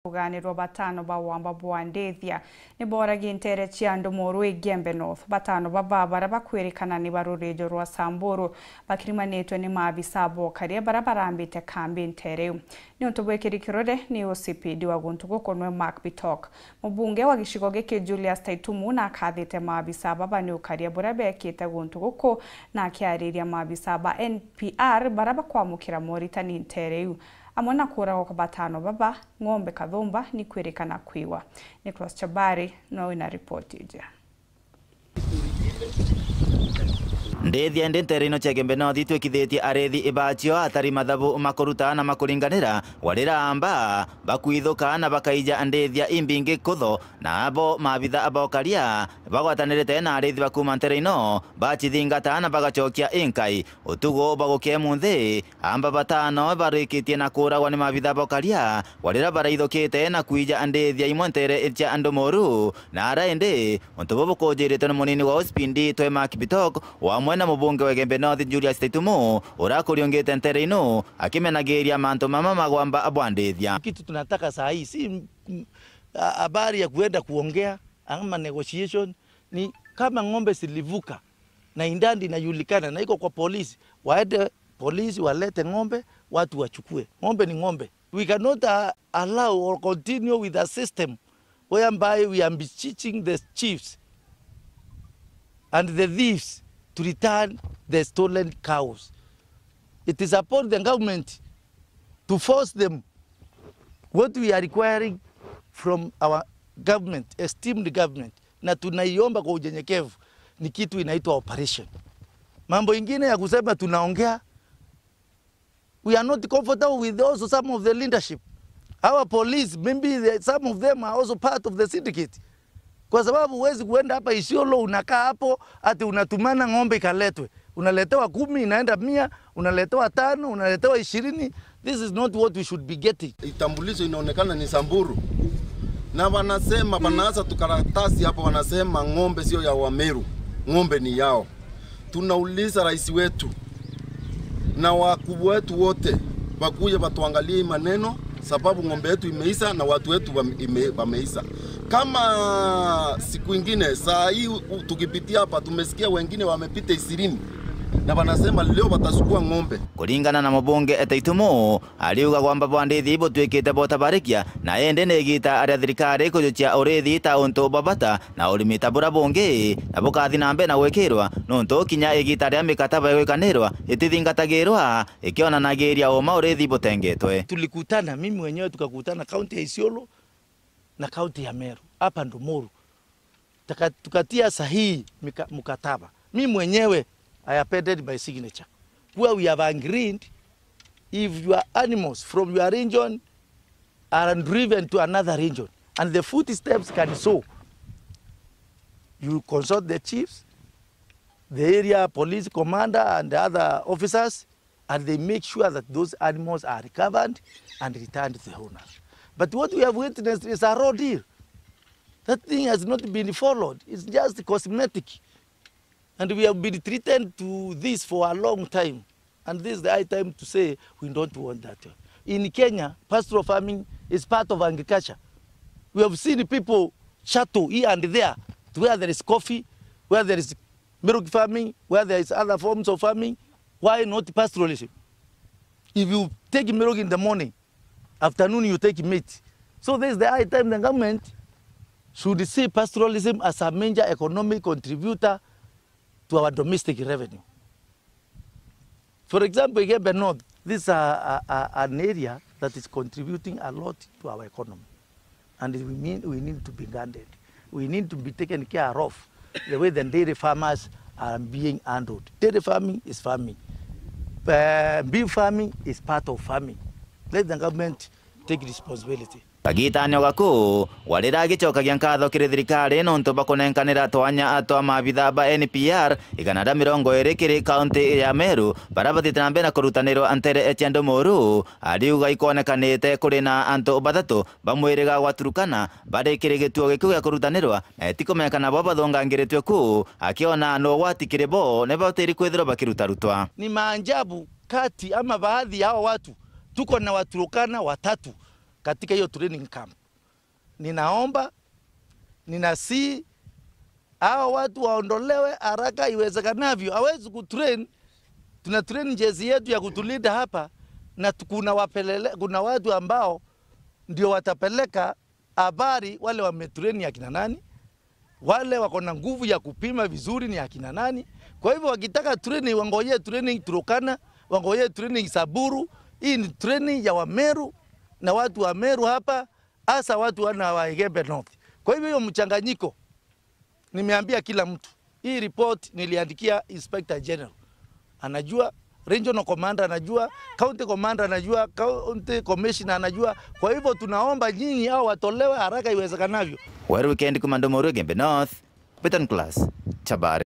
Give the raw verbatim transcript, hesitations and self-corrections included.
Ruganirwa batano ba wamba bwa ndithia ni booragi nteere cia andu Muru Igembe North. Batano baba baria bakwirikana ni ba rurijo rwa Samburu bakirimanitwe ni maabisa bokaria baria barambite kambi nteere iu. Niuntu bwikiri kirore ni O C P D wa guntu guku nwe Mark Bitok. Mubunge wa gicigo giki Julius Taitumu nakathite maabisa baba ni ukaria buria bekite guntu guku na akiariria maabisa ba N P R baria bakwamukira moritani nteere iu. Amwe na kuuragwa kwa batano baba, ng'ombe kathumba ni kwirikana kwiwa. Nicholas Chabari no wina ripoti iji. Ndithia indi nteere ino cia Igembe North itwikithitie arithi ibacio atari mathabu makuruta na makuringanira, warira amba bakwithuka na bakaija ndithia imbingi kutho, na abo maabitha ba ukaria bagwatanirite na arithi ba kuuma nteere ino bacithingata na bagacokia inkai. Utugo bwa gukia munthi, amba batano barikitie na kuuragwa ni maabitha ba ukaria, warira baraithukite na kwija ndithia imwe nteere cia andu Muru. Na ara indi, untu bubu bukujiritwe ni munini wa O C P D twe Mark Bitok, wamwe na mubunge wa Igembe North Julius Taitumu, uria akuriungite nteere ino, akimenagiria mantu mama magwamba bwa ndithia. Kitu tunataka saa hii si, mm, a-, habari ya kuenda kuongea ama negotiation, ni kama ng'ombe zilivuka na indandi inajulikana na iko kwa polisi, waende polisi walete ng'ombe, watu wachukue. Ng'ombe ni ng'ombe. We cannot, uh, allow or continue with a system whereby we are beseeching the chiefs and the thieves to return the stolen cows. It is upon the government to force them. What we are requiring from our government, esteemed government, na tunaiomba kwa unyenyekevu, ni kitu inaitwa operation. Mambo ingine ya kusema tunaongea, we are not comfortable with also some of the leadership. Our police, maybe the, some of them are also part of the syndicate. Kwa sababu huwezi kuenda hapa Isiolo, unakaa hapo ati unatumana ng'ombe ikaletwe. Unaletewa kumi, inaenda mia, unaletewa tano, unaletewa ishirini. This is not what we should be getting. Itambulisho inaonekana ni Samburu. Na wanasema, wanaanza tu karatasi hapo, wanasema ng'ombe sio ya Wameru, ng'ombe ni yao. Tunauliza rais wetu na wakubwa wetu wote wakuje watuangalie hii maneno, sababu ng'ombe yetu imeisha na watu wetu wame-, ime-, wameisha. Kama siku ingine, saa hii u-, tukipitia hapa, tumesikia wengine wamepita ishirini na wanasema leo watachukua ng'ombe. Kuringana na mubunge Taitumu, ariuga gwamba bwa ndithi butwikite bwa utabarikia, na indi ni igita ria thirikari kujukia urithi ta untu bwa bata na urimi ta bura bungi, na bukathi na mbere na gwikirwa, nuntu kinya igita ria mikataba igwikanirwa itithingatagirwa, ikionanagiria uma urithi butengetwe. Tulikutana, mimi mwenyewe tukakutana kaunti ya Isiolo na kaunti ya Meru, hapa Ndumuru. Taka-, tukatia sahihi mika-, mkataba. Mimi mwenyewe, I appended my signature. Where we have agreed, if your animals from your region are driven to another region, and the footsteps can show, you consult the chiefs, the area police commander and other officers, and they make sure that those animals are recovered and returned to the owners. But what we have witnessed is a raw deal. That thing has not been followed. It's just cosmetic. And we have been threatened to this for a long time. And this is the high time to say we don't want that. In Kenya, pastoral farming is part of agriculture. We have seen people shuttle here and there to where there is coffee, where there is milk farming, where there is other forms of farming. Why not pastoralism? If you take milk in the morning, afternoon you take meat. So this is the high time the government should see pastoralism as a major economic contributor to our domestic revenue. For example, Igembe North, this is a, a, a, an area that is contributing a lot to our economy. And we mean we need to be guarded. We need to be taken care of the way the dairy farmers are being handled. Dairy farming is farming. Uh, beef farming is part of farming. Let the government take responsibility. Kagitani o gaku, warira agicokagia nkatho kiri thirikari nontu bwa kunenkanira twanya twa maabitha ba N P R igana ria mirongo iri kiri kaunti ya Meru, baria bathite na mbere na kurutanirwa ntere cia Ndumuru, ariuga ikwonekanite kuri na antu bathatu ba mwiriga gwa Turkana bari kiri gituo gikiu gia kurutanirwa, na itikumenyekana bo bathungangiritwe ku, akiona ni ugwati kiri bo ni batiri kwithirwa bakirutarutwa. Ni maajabu kati ama baadhi ya hao watu, tuko na Waturkana watatu katika hiyo training camp. Ninaomba, ninasihi, hao watu waondolewe haraka iwezekanavyo. Hawezi kutrain, tuna train jeshi yetu ya kutulinda hapa, na tu-, kuna wapelele-, kuna watu ambao ndio watapeleka habari wale wametrain ni akina nani, wale wako na nguvu ya kupima vizuri ni akina nani. Kwa hivyo wakitaka training, wangojee training Turkana, wangojee training Samburu. Hii ni training ya Wameru na watu wa Meru hapa, hasa watu wana wa Igembe North. Kwa hivyo hiyo mchanganyiko, nimeambia kila mtu. Hii report niliandikia Inspector General. Anajua, Regional Commander anajua, County Commander anajua, County Commissioner anajua. Kwa hivyo tunaomba nyinyi hao watolewe haraka iwezekanavyo. Weru Weekend, Commando Moru, Igembe North, Betan Class, Chabari.